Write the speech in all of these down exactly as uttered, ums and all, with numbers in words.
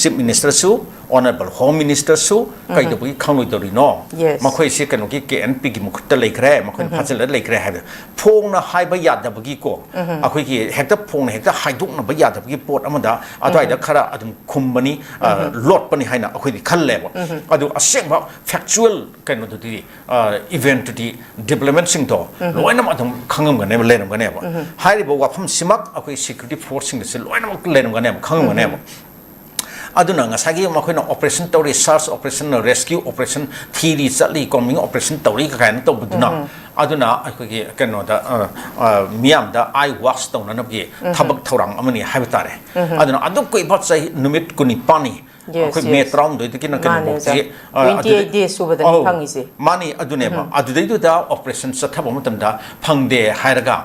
Chief ꯃꯤꯅꯤꯁꯇꯔꯁꯨ, honourable home ꯃꯤꯅꯤꯁꯇꯔꯁꯨ ꯀꯩꯗꯧꯕꯒꯤ ꯈꯪꯂꯣꯏꯗꯧꯔꯤꯅꯣ? Yes. ꯃꯈꯣꯏꯁꯦ ꯀꯩꯅꯣꯒꯤ ꯀꯦ ꯑꯦꯟ ꯄꯤꯒꯤ ꯃꯈꯨꯠꯇ ꯂꯩꯈ꯭ꯔꯦ, ꯃꯈꯣꯏꯅ ꯐꯥꯖꯤꯜꯂ ꯂꯩꯈ꯭ꯔꯦ ꯍꯥꯏꯕꯗ ꯐꯣꯡꯅ ꯍꯥꯏꯕ ꯌꯥꯗꯕꯒꯤꯀꯣ, ꯑꯩꯈꯣꯏꯒꯤ ꯍꯦꯛꯇ ꯐꯣꯡꯅ ꯍꯦꯛꯇ ꯍꯥꯏꯗꯣꯛꯅꯕ ꯌꯥꯗꯕꯒꯤ ꯄꯣꯠ ꯑꯃꯗ ꯑꯗꯨꯋꯥꯏꯗ ꯈꯔ ꯑꯗꯨꯝ ꯈꯨꯝꯕꯅꯤ, ꯑ, ꯂꯣꯠꯄꯅꯤ ꯍꯥꯏꯅ ꯑꯩꯈꯣꯏꯗꯤ ꯈꯜꯂꯦꯕ꯫ ꯑꯗꯨ ꯑꯁꯦꯡꯕ ꯐꯦꯛꯆꯨꯋꯦꯜ ꯀꯩꯅꯣꯗꯨꯗꯤ, ꯏꯚꯦꯟꯠꯇꯨꯗꯤ, ꯗꯤꯕꯂꯞꯃꯦꯟꯁꯤꯡꯗꯣ ꯂꯣꯏꯅꯃꯛ ꯑꯗꯨꯝ ꯈꯪꯉꯝꯒꯅꯦꯕ, ꯂꯩꯔꯝꯒꯅꯦꯕ꯫ ꯍꯥꯏꯔꯤꯕ ꯋꯥꯐꯝꯁꯤꯃꯛ ꯑꯩꯈꯣꯏ ꯁꯦꯀ꯭ꯌꯨꯔꯤꯇꯤ ꯐꯣꯔꯁꯁꯤꯡꯗꯁꯨ ꯂꯣꯏꯅꯃꯛ ꯂꯩꯔꯝꯒꯅꯦꯕ, ꯈꯪꯉꯝꯒꯅꯦꯕ꯫ ꯑꯗꯨꯅ ꯉꯁꯥꯏꯒꯤ ꯃꯈꯣꯏꯅ ꯑꯣꯄꯔꯦꯁꯟ ꯇꯧꯔꯤ, ꯁꯔꯆ ꯑꯣꯄꯔꯦꯁꯟ, ꯔꯦꯁꯀ꯭ꯌꯨ ꯑꯣꯄꯔꯦꯁꯟ, ꯊꯤꯔꯤ ꯆꯠꯂꯤ, ꯀꯣꯝꯕꯤꯡ ꯑꯣꯄꯔꯦꯁꯟ ꯇꯧꯔꯤ ꯀꯥꯏꯅ ꯇꯧꯕꯗꯨꯅ, ꯑꯗꯨꯅ ꯑꯩꯈꯣꯏꯒꯤ ꯀꯩꯅꯣꯗ, ꯑ, ꯑ, ꯃꯤꯌꯥꯝꯗ ꯑꯥꯏ ꯋꯥꯁ ꯇꯧꯅꯅꯕꯒꯤ ꯊꯕꯛ ꯊꯧꯔꯥꯡ ꯑꯃꯅꯤ ꯍꯥꯏꯕ ꯇꯥꯔꯦ꯫ ꯑꯗꯨꯅ ꯑꯗꯨꯛ ꯀꯨꯏꯕ ꯆꯍꯤ, ꯅꯨꯃꯤꯠ ꯀꯨꯟꯅꯤꯄꯥꯟꯅꯤ, Yes, ꯑꯩꯈꯣꯏ ꯃꯦ yes. ꯇꯔꯥꯍꯨꯝꯗꯣꯏꯗꯒꯤꯅ ꯃꯥꯅꯦ, ꯀꯩꯅꯣꯐꯥꯎꯁꯤ, ꯑꯣꯖꯥ꯫ Twenty eight days ꯁꯨꯕꯗꯅꯤ ꯑꯧ, ꯐꯪꯉꯤꯁꯦ꯫ ꯃꯥꯅꯤ, ꯑꯗꯨꯅꯦꯕ꯫ ꯑꯗꯨꯗꯩꯗꯨꯗ ꯑꯣꯄꯔꯦꯁꯟ ꯆꯠꯊꯕ ꯃꯇꯝꯗ ꯐꯪꯗꯦ ꯍꯥꯏꯔꯒ,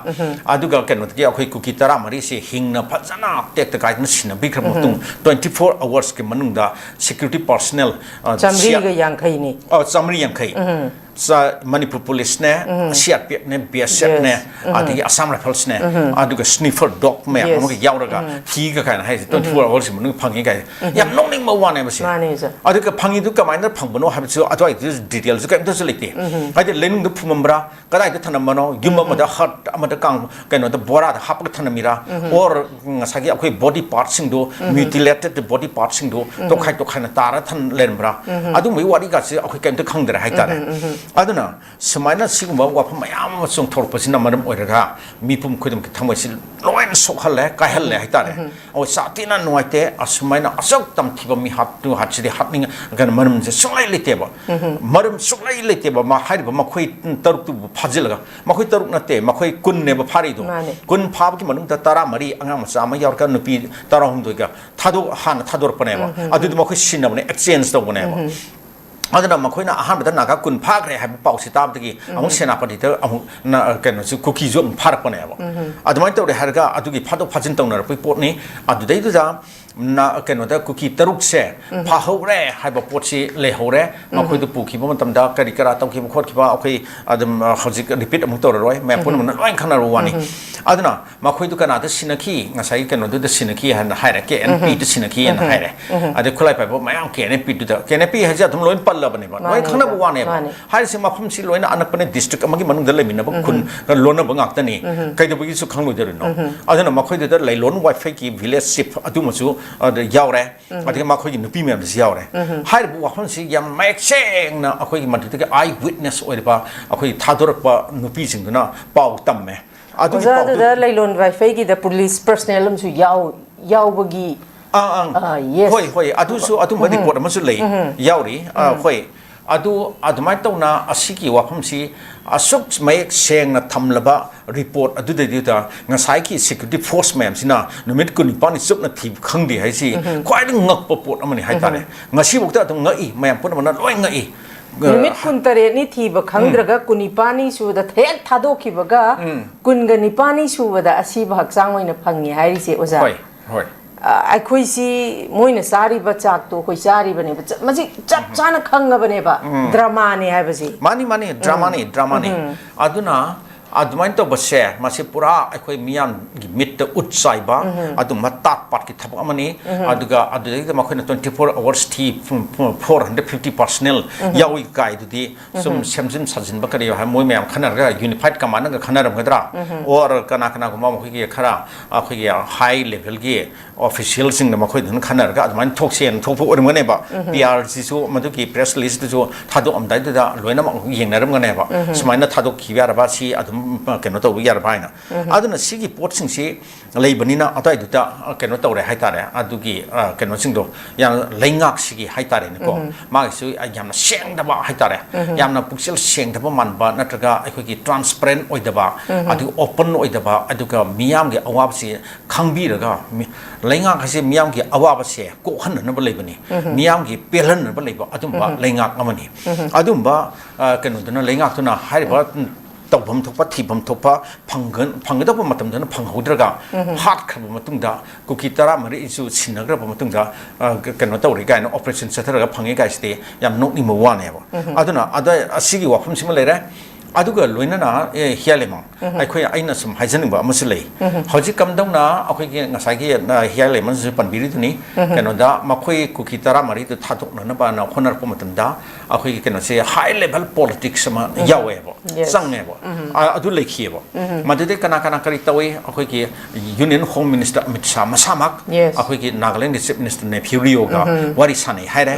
ꯑꯗꯨꯒ ꯀꯩꯅꯣꯗꯒꯤ ꯑꯩꯈꯣꯏ ꯀꯨꯀꯤ ꯇꯔꯥꯃꯔꯤꯁꯦ ꯍꯤꯡꯅ ꯐꯖꯅ ꯇꯦꯛꯇ ꯀꯥꯏꯗꯅ ꯁꯤꯟꯅꯕꯤꯈ꯭ꯔꯕ ꯃꯇꯨꯡ, twenty four hours ꯀꯤ ꯃꯅꯨꯡꯗ ꯁꯦꯀ꯭ꯌꯨꯔꯤꯇꯤ ꯄꯥꯔꯁꯅꯦꯜ, ꯑ, ꯆꯥꯃꯔꯤꯒ ꯌꯥꯡꯈꯩꯅꯤ꯫ ꯑ, ꯆꯥꯃꯔꯤ ꯌꯥꯡꯈꯩ꯫ ꯆ-, ꯃꯅꯤꯄꯨꯔ ꯄꯨꯂꯤꯁꯅꯦ, ꯁꯤ ꯑꯥꯔ ꯄꯤ ꯑꯦꯐꯅꯦ, ꯕꯤ ꯑꯦꯁ ꯑꯦꯐꯅꯦ, Yes. ꯑꯗꯒꯤ ꯑꯁꯥꯝ ꯔꯥꯏꯐꯜꯁꯅꯦ, ꯑꯗꯨꯒ ꯁ꯭ꯅꯤꯐꯔ ꯗꯣꯒ ꯃꯌꯥꯝ Yes. ꯑꯃꯒ ꯌꯥꯎꯔꯒ ꯊꯤꯒ ꯀꯥꯏꯅ ꯍꯥꯏꯁꯦ, twenty four hours ꯃꯅꯨꯡꯗ ꯐꯪꯉꯤ ꯀꯥꯏꯅ꯫ ꯌꯥꯝ ꯅꯣꯛꯅꯤꯡꯕ ꯋꯥꯅꯦꯕ ꯁꯦ꯫ ꯃꯥꯅꯦ, ꯑꯣꯖꯥ꯫ ꯑꯗꯨꯒ ꯐꯪꯉꯤꯗꯨ ꯀꯃꯥꯏꯅ ꯐꯪꯕꯅꯣ ꯍꯥꯏꯕꯁꯨ ꯑꯗꯨꯋꯥꯏꯗꯨꯗ ꯗꯤꯇꯦꯜꯁꯨ ꯀꯩꯝꯇꯁꯨ ꯂꯩꯇꯦ꯫ ꯍꯥꯏꯗꯤ ꯂꯩꯅꯨꯡꯗ ꯐꯨꯝꯃꯝꯕ꯭ꯔꯥ, ꯀꯗꯥꯏꯗ ꯊꯝꯂꯝꯕꯅꯣ, ꯌꯨꯝ ꯑꯃꯗ, ꯍꯠ ꯑꯃꯗ, ꯀꯥꯡ-, ꯀꯩꯅꯣꯗ ꯕꯣꯔꯥꯗ ꯍꯥꯞꯄꯒ ꯊꯝꯂꯝꯃꯤꯔꯥ, ꯑꯣꯔ ꯉꯁꯥꯏꯒꯤ ꯑꯩꯈꯣꯏ ꯕꯣꯗꯤ ꯄꯥꯔꯠꯁꯤꯡꯗꯣ, ꯃ꯭ꯌꯨꯇꯤꯂꯦꯇꯦꯠ ꯕꯣꯗꯤ ꯄꯥꯔꯠꯁꯤꯡꯗꯣ ꯇꯣꯈꯥꯏ ꯇꯣꯈꯥꯏꯅ ꯇꯥꯔ ꯊꯝ ꯂꯩꯔꯝꯕ꯭ꯔꯥ, ꯑꯗꯨꯝꯕꯒꯤ ꯋꯥꯔꯤꯒꯁꯦ ꯑꯩꯈꯣꯏ ꯀꯩꯝꯇ ꯈꯪꯗ꯭ꯔꯦ ꯍꯥꯏꯇꯥꯔꯦ꯫ ꯑꯗꯨꯅ ꯁꯨꯃꯥꯏꯅ ꯁꯤꯒꯨꯝꯕ ꯋꯥꯐꯝ ꯃꯌꯥꯝ ꯑꯃ ꯆꯣꯡꯊꯣꯔꯛꯄꯁꯤꯅ ꯃꯔꯝ ꯑꯣꯏꯔꯒ ꯃꯤꯄꯨꯝ ꯈꯨꯗꯤꯡꯃꯛꯀꯤ ꯊꯃꯣꯏꯁꯤ ꯂꯣꯏꯅ ꯁꯣꯛꯍꯜꯂꯦ, ꯀꯥꯏꯍꯜꯂꯦ ꯍꯥꯏꯇꯥꯔꯦ꯫ ꯑꯩꯈꯣꯏ ꯁꯥꯊꯤꯅ ꯅꯨꯡꯉꯥꯏꯇꯦ꯫ ꯑꯁꯨꯃꯥꯏꯅ ꯑꯁꯨꯛ ꯇꯝꯊꯤꯕ ꯃꯤꯍꯥꯠ ꯇꯨꯍꯥꯠꯁꯤꯗꯤ ꯍꯥꯠꯅꯤꯡ-, ꯀꯩꯅꯣ, ꯃꯔꯝꯁꯦ ꯁꯨꯡꯂꯩ ꯂꯩꯇꯦꯕ꯫ ꯃꯔꯝ ꯁꯨꯡꯂꯩ ꯂꯩꯇꯦꯕ꯫ ꯃꯥ ꯍꯥꯏꯔꯤꯕ ꯃꯈꯣꯏ ꯇꯔꯨꯛꯇꯨꯕꯨ ꯐꯥꯖꯤꯜꯂꯒ, ꯃꯈꯣꯏ ꯇꯔꯨꯛ ꯅꯠꯇꯦ, ꯃꯈꯣꯏ ꯀꯨꯟꯅꯦꯕ ꯐꯥꯔꯤꯗꯣ꯫ ꯃꯥꯅꯦ꯫ ꯀꯨꯟ ꯐꯥꯕꯒꯤ ꯃꯅꯨꯡꯗ ꯇꯔꯥꯃꯔꯤ, ꯑꯉꯥꯡ ꯃꯆꯥ ꯑꯃ ꯌꯥꯎꯔꯒ ꯅꯨꯄꯤ ꯇꯔꯥꯍꯨꯝꯗꯣꯏꯒ ꯊꯥꯗꯣꯛ-, ꯍꯥꯟꯅ ꯊꯥꯗꯣꯔꯛꯄꯅꯦꯕ꯫ ꯑꯗꯨꯗꯤ ꯃꯈꯣꯏ ꯁꯤꯟꯅꯕꯅꯦ, ꯑꯦꯛꯆꯦꯟꯖ ꯇꯧꯕꯅꯦꯕ꯫ ꯑꯗꯨꯅ ꯃꯈꯣꯏꯅ ꯑꯍꯥꯟꯕꯗ ꯅꯥꯒꯥ ꯀꯨꯟ ꯐꯥꯈ꯭ꯔꯦ ꯍꯥꯏꯕ ꯄꯥꯎꯁꯤ ꯇꯥꯕꯗꯒꯤ ꯑꯃꯨꯛ ꯁꯦꯅꯥꯄꯇꯤꯗ ꯑꯃꯨꯛ ꯅ-, ꯀꯩꯅꯣꯁꯨ ꯀꯨꯀꯤꯁꯨ ꯑꯃꯨꯛ ꯐꯥꯔꯛꯄꯅꯦꯕ꯫ ꯑꯗꯨꯃꯥꯏꯅ ꯇꯧꯔꯦ ꯍꯥꯏꯔꯒ ꯑꯗꯨꯒꯤ ꯐꯥꯗꯣꯛ ꯐꯥꯖꯤꯟ ꯇꯧꯅꯔꯛꯄꯒꯤ ꯄꯣꯠꯅꯤ꯫ ꯑꯗꯨꯗꯩꯗꯨꯗ ꯅ ꯀꯩꯅꯣꯗ ꯀꯨꯀꯤ ꯇꯔꯨꯛꯁꯦ ꯐꯥꯍꯧꯔꯦ ꯍꯥꯏꯕ ꯄꯣꯠꯁꯤ ꯂꯩꯍꯧꯔꯦ꯫ ꯃꯈꯣꯏꯗꯨ ꯄꯨꯈꯤꯕ ꯃꯇꯝꯗ ꯀꯔꯤ ꯀꯔꯥ ꯇꯧꯈꯤꯕ ꯈꯣꯠꯈꯤꯕ ꯑꯩꯈꯣꯏ ꯑꯗꯨꯝ, ꯑ, ꯍꯧꯖꯤꯛ ꯔꯤꯄꯤꯠ ꯑꯃꯨꯛ ꯇꯧꯔꯔꯣꯏ, ꯃꯌꯥꯝ ꯄꯨꯝꯅꯃꯛꯅ ꯂꯣꯏ ꯈꯪꯅꯔꯕ ꯋꯥꯅꯤ꯫ ꯑꯗꯨꯅ ꯃꯈꯣꯏꯗꯨ ꯀꯅꯥꯗ ꯁꯤꯟꯅꯈꯤ? ꯉꯁꯥꯏꯒꯤ ꯀꯩꯅꯣꯗꯨꯗ ꯁꯤꯟꯅꯈꯤ ꯍꯥꯏꯅ ꯍꯥꯏꯔꯦ, ꯀꯦ ꯑꯦꯟ ꯄꯤꯗ ꯁꯤꯟꯅꯈꯤ ꯍꯥꯏꯅ ꯍꯥꯏꯔꯦ꯫ ꯑꯗꯩ ꯈꯨꯠꯂꯥꯏ ꯄꯥꯏꯕ ꯃꯌꯥꯝ ꯀꯦ N A ꯄꯤꯗꯨꯗ, K N A ꯄꯤ ꯍꯥꯏꯁꯦ ꯑꯗꯨꯝ ꯂꯣꯏ ꯄꯜꯂꯕꯅꯦꯕ, ꯂꯣꯏ ꯃꯥꯅꯦ, ꯈꯪꯅꯕ ꯃꯥꯅꯦ꯫ ꯋꯥꯅꯦꯕ꯫ ꯍꯥꯏꯔꯤꯁꯦ ꯃꯐꯝꯁꯤ ꯂꯣꯏꯅ ꯑꯅꯛꯄꯅꯦ, ꯗꯤꯁꯇ꯭ꯔꯤꯛ ꯑꯃꯒꯤ ꯃꯅꯨꯡꯗ ꯂꯩꯃꯤꯟꯅꯕ ꯈꯨꯟ ꯈꯔ ꯂꯣꯟꯅꯕ ꯉꯥꯛꯇꯅꯤ꯫ ꯀꯩꯗꯧꯕꯒꯤꯁꯨ ꯈꯪꯂꯣꯏꯗꯣꯔꯤꯅꯣ? ꯑꯗꯨꯅ ꯃꯈꯣꯏꯗꯨꯗ ꯂꯩꯂꯣꯟ ꯋꯥꯏꯐꯩꯒꯤ ꯚꯤꯂꯦꯖ ꯆꯤꯐ ꯑꯗꯨꯃꯁꯨ ꯑꯗ ꯌꯥꯎꯔꯦ꯫ ꯑꯗꯒꯤ ꯃꯈꯣꯏꯒꯤ ꯅꯨꯄꯤ ꯃꯌꯥꯝꯗꯨꯁꯨ ꯌꯥꯎꯔꯦ꯫ ꯍꯥꯏꯔꯤꯕ ꯋꯥꯐꯝꯁꯤ ꯌꯥꯝ ꯃꯌꯦꯛ ꯁꯦꯡꯅ ꯑꯩꯈꯣꯏꯒꯤ ꯃꯗꯨꯗꯒꯤ ꯑꯥꯏ ꯋꯤꯠꯅꯦꯁ ꯑꯣꯏꯔꯤꯕ ꯑꯩꯈꯣꯏꯒꯤ ꯊꯥꯗꯣꯔꯛꯄ ꯅꯨꯄꯤꯁꯤꯡꯗꯨꯅ ꯄꯥꯎ ꯇꯝꯃꯦ꯫ ꯑꯗꯨꯒꯤ ꯑꯣꯖꯥ, ꯄꯥꯎꯗꯨ ꯑꯗꯨꯗ ꯂꯩꯂꯣꯟ ꯋꯥꯏꯐꯩꯒꯤꯗ ꯄꯨꯂꯤꯁ ꯄꯔꯁꯅꯦꯜ ꯑꯃꯁꯨ ꯌꯥꯎ-, ꯌꯥꯎꯕꯒꯤ ꯑꯥ, ꯑꯥ꯫ ꯑꯥ, yes꯫ ꯍꯣꯏ, ꯍꯣꯏ, ꯑꯗꯨꯁꯨ ꯑꯗꯨꯝꯕ ꯔꯤꯄꯣꯔꯠ ꯑꯃꯁꯨ ꯂꯩ, ꯌꯥꯎꯔꯤ꯫ ꯑꯥ, ꯍꯣꯏ꯫ ꯑꯗꯨ ꯑꯗꯨꯃꯥꯏꯅ ꯇꯧꯅ ꯑꯁꯤꯒꯤ ꯋꯥꯐꯝꯁꯤ ꯑꯁꯨꯛ ꯃꯌꯦꯛ ꯁꯦꯡꯅ ꯊꯝꯂꯕ ꯔꯤꯄꯣꯔꯠ ꯑꯗꯨꯗꯩꯗꯨꯗ ꯉꯁꯥꯏꯒꯤ ꯁꯦꯀ꯭ꯌꯨꯔꯤꯇꯤ ꯐꯣꯔꯁ ꯃꯌꯥꯝꯁꯤꯅ ꯅꯨꯃꯤꯠ ꯀꯨꯟꯅꯤꯄꯥꯟꯅꯤ ꯆꯨꯞꯅ ꯊꯤꯕ ꯈꯪꯗꯦ ꯍꯥꯏꯁꯤ ꯈ꯭ꯋꯥꯏꯗꯒꯤ ꯉꯛꯄ ꯄꯣꯠ ꯑꯃꯅꯤ ꯍꯥꯏꯇꯥꯔꯦ꯫ ꯉꯁꯤꯐꯥꯎꯗ ꯑꯗꯨꯝ ꯉꯛꯏ, ꯃꯌꯥꯝ ꯄꯨꯝꯅꯃꯛꯅ ꯂꯣꯏ ꯉꯛꯏ꯫ ꯅꯨꯃꯤꯠ ꯑ, ꯀꯨꯟꯇꯔꯦꯠꯅꯤ ꯊꯤꯕ ꯈꯪꯗ꯭ꯔꯒ ꯀꯨꯟꯅꯤꯄꯥꯟꯅꯤ ꯁꯨꯕꯗ ꯍꯦꯛ ꯊꯥꯗꯣꯛꯈꯤꯕꯒ ꯀꯨꯟꯒ ꯅꯤꯄꯥꯟꯅꯤ ꯁꯨꯕꯗ ꯑꯁꯤꯕ ꯍꯛꯆꯥꯡ ꯑꯣꯏꯅ ꯐꯪꯉꯦ ꯍꯥꯏꯔꯤꯁꯦ, ꯑꯣꯖꯥ꯫ ꯍꯣꯏ, ꯍꯣꯏ꯫ ꯑ, ꯑꯩꯈꯣꯏꯁꯤ ꯃꯣꯏꯅ ꯆꯥꯔꯤꯕ ꯆꯥꯛꯇꯣ ꯑꯩꯈꯣꯏ ꯆꯥꯔꯤꯕꯅꯦꯕ꯫ ꯆ-, ꯃꯁꯤ ꯆꯞ ꯆꯥꯅ ꯈꯪꯉꯕꯅꯦꯕ꯫ ꯗ꯭ꯔꯃꯥꯅꯦ ꯍꯥꯏꯕꯁꯤ꯫ ꯃꯥꯅꯤ, ꯃꯥꯅꯤ, ꯗ꯭ꯔꯃꯥꯅꯤ, ꯗ꯭ꯔꯃꯥꯅꯤ꯫ ꯑꯗꯨꯅ ꯑꯗꯨꯃꯥꯏꯅ ꯇꯧꯕꯁꯦ, ꯃꯁꯤ ꯄꯨꯔꯥ ꯑꯩꯈꯣꯏ ꯃꯤꯌꯥꯝꯒꯤ ꯃꯤꯠꯇ ꯎꯠ ꯆꯥꯏꯕ, ꯑꯗꯨꯝꯕ ꯇꯥꯠ ꯄꯥꯠꯀꯤ ꯊꯕꯛ ꯑꯃꯅꯤ꯫ ꯑꯗꯨꯒ ꯑꯗꯨꯗꯩꯗ ꯃꯈꯣꯏꯅ twenty four hours ꯊꯤ, four hundred fifty personnel ꯌꯥꯎꯏ ꯀꯥꯏꯗꯨꯗꯤ ꯁꯨꯝ ꯁꯦꯝꯖꯤꯟ ꯁꯥꯖꯤꯟꯕ ꯀꯔꯤ ꯍꯥꯏ, ꯃꯣꯏ ꯃꯌꯥꯝ ꯈꯟꯅꯔꯒ ꯌꯨꯅꯤꯐꯥꯏꯠ ꯀꯃꯥꯟꯅꯒ ꯈꯟꯅꯔꯝꯒꯗ꯭ꯔꯥ? Or ꯀꯅꯥ ꯀꯅꯥꯒꯨꯝꯕ ꯃꯈꯣꯏꯒꯤ ꯈꯔ ꯑꯩꯈꯣꯏꯒꯤ ꯍꯥꯏ ꯂꯦꯚꯦꯜꯒꯤ ꯑꯣꯐꯤꯁꯤꯌꯦꯜꯁꯤꯡꯅ ꯃꯈꯣꯏꯗꯨꯅ ꯈꯟꯅꯔꯒ ꯑꯗꯨꯃꯥꯏꯅ ꯊꯣꯛꯁꯦꯅ ꯊꯣꯛꯄ ꯑꯣꯏꯔꯝꯒꯅꯦꯕ꯫ ꯄꯤ ꯑꯥꯔꯁꯤꯁꯨ ꯃꯗꯨꯒꯤ ꯄ꯭ꯔꯦꯁ ꯔꯤꯂꯤꯁꯇꯨꯁꯨ ꯊꯥꯗꯣꯛꯑꯝꯗꯥꯏꯗꯨꯗ ꯂꯣꯏꯅꯃꯛ ꯌꯦꯡꯅꯔꯝꯒꯅꯦꯕ꯫ ꯁꯨꯃꯥꯏꯅ ꯊꯥꯗꯣꯛꯈꯤꯕ ꯌꯥꯔꯕ, ꯁꯤ ꯑꯗꯨꯝ, ꯑ, ꯀꯩꯅꯣ ꯇꯧꯕ ꯌꯥꯔꯕ ꯍꯥꯏꯅ꯫ ꯑꯗꯨꯅ ꯁꯤꯒꯤ ꯄꯣꯠꯁꯤꯡꯁꯤ ꯂꯩꯕꯅꯤꯅ ꯑꯗꯨꯋꯥꯏꯗꯨꯗ, ꯑ, ꯀꯩꯅꯣ ꯇꯧꯔꯦ ꯍꯥꯏꯇꯥꯔꯦ꯫ ꯑꯗꯨꯒꯤ, ꯑ, ꯀꯩꯅꯣꯁꯤꯡꯗꯣ ꯌꯥꯝ ꯂꯩꯉꯥꯛꯁꯤꯒꯤ ꯍꯥꯏꯇꯥꯔꯦꯅꯦꯀꯣ, ꯃꯥꯒꯤꯁꯨ ꯌꯥꯝꯅ ꯁꯦꯡꯗꯕ ꯍꯥꯏꯇꯥꯔꯦ, ꯌꯥꯝꯅ ꯄꯨꯛꯆꯦꯜ ꯁꯦꯡꯗꯕ ꯃꯥꯟꯕ, ꯅꯠꯇ꯭ꯔꯒ ꯑꯩꯈꯣꯏꯒꯤ ꯇ꯭ꯔꯥꯟꯁꯄꯔꯦꯟ ꯑꯣꯏꯗꯕ, ꯑꯗꯨꯒ ꯑꯣꯄꯟ ꯑꯣꯏꯗꯕ, ꯑꯗꯨꯒ ꯃꯤꯌꯥꯝꯒꯤ ꯑꯋꯥꯕꯁꯤ ꯈꯪꯕꯤꯔꯒ ꯃꯤ-, ꯂꯩꯉꯥꯛ ꯍꯥꯏꯁꯦ ꯃꯤꯌꯥꯝꯒꯤ ꯑꯋꯥꯕꯁꯦ ꯀꯣꯛꯍꯟꯅꯅꯕ ꯂꯩꯕꯅꯤ, ꯃꯤꯌꯥꯝꯒꯤ ꯄꯦꯜꯍꯟꯅꯕ ꯂꯩꯕ ꯑꯗꯨꯝꯕ ꯂꯩꯉꯥꯛ ꯑꯃꯅꯤ꯫ ꯑꯗꯨꯝꯕ, ꯑ, ꯀꯩꯅꯣꯗꯨꯅ, ꯂꯩꯉꯥꯛꯇꯨꯅ ꯍꯥꯏꯔꯤꯕ, ꯎꯝ, ꯇꯧꯐꯝ ꯊꯣꯛꯄ, ꯊꯤꯐꯝ ꯊꯣꯛꯄ ꯐꯪꯒ-, ꯐꯪꯒꯗꯧꯕ ꯃꯇꯝꯗꯅ ꯐꯪꯍꯧꯗ꯭ꯔꯒ, ꯍꯥꯠꯈ꯭ꯔꯕ ꯃꯇꯨꯡꯗ, ꯀꯨꯀꯤ ꯇꯔꯥꯃꯔꯤꯁꯨ ꯁꯤꯟꯅꯈ꯭ꯔꯕ ꯃꯇꯨꯡꯗ, ꯑ, ꯀ-, ꯀꯩꯅꯣ ꯇꯧꯔꯦ ꯀꯥꯏꯅ, operation ꯆꯠꯊꯔꯒ ꯐꯪꯉꯦ ꯀꯥꯏꯁꯤꯗꯤ ꯌꯥꯝ ꯅꯣꯛꯅꯤꯡꯕ ꯋꯥꯅꯦꯕ꯫ ꯑꯗꯨꯅ ꯑꯗ ꯑꯁꯤꯒꯤ ꯋꯥꯐꯝꯁꯤꯃ ꯂꯩꯔꯦ꯫ ꯑꯗꯨꯒ ꯂꯣꯏꯅꯅ, ꯑꯦ, ꯍꯤꯌꯥꯂꯦꯃꯥꯡ, ꯑꯩꯈꯣꯏ, ꯑꯩꯅ ꯁꯨꯝ ꯍꯥꯏꯖꯅꯤꯡꯕ ꯑꯃꯁꯨ ꯂꯩ꯫ ꯍꯧꯖꯤꯛ ꯀꯝꯗꯧꯅ ꯑꯩꯈꯣꯏꯒꯤ ꯉꯁꯥꯏꯒꯤ, ꯑ, ꯍꯤꯌꯥꯂꯦꯃꯥꯡꯁꯤꯁꯨ ꯄꯟꯕꯤꯔꯤꯗꯨꯅꯤ, ꯀꯩꯅꯣꯗ ꯃꯈꯣꯏ ꯀꯨꯀꯤ ꯇꯔꯥꯃꯔꯤꯗꯨ ꯊꯥꯗꯣꯛꯅꯅꯕꯅ ꯍꯣꯠꯅꯔꯛꯄ ꯃꯇꯝꯗ, ꯑꯩꯈꯣꯏꯒꯤ ꯀꯩꯅꯣꯁꯦ, high level politics ꯑꯃ ꯌꯥꯎꯋꯦꯕ, Yes. ꯆꯪꯉꯦꯕ꯫ ꯑ, ꯑꯗꯨ ꯂꯩꯈꯤꯑꯕ꯫ ꯃꯗꯨꯗꯩ ꯀꯅꯥ ꯀꯅꯥ ꯀꯔꯤ ꯇꯧꯏ? ꯑꯩꯈꯣꯏꯒꯤ Union Home Minister Amit Shah ꯃꯁꯥꯃꯛ Yes. ꯑꯩꯈꯣꯏꯒꯤ ꯅꯥꯒꯥꯂꯦꯟꯒꯤ Chief Minister ꯅꯦꯐꯤꯌꯨ ꯔꯤꯑꯣꯒ ꯋꯥꯔꯤ ꯁꯥꯟꯅꯩ ꯍꯥꯏꯔꯦ꯫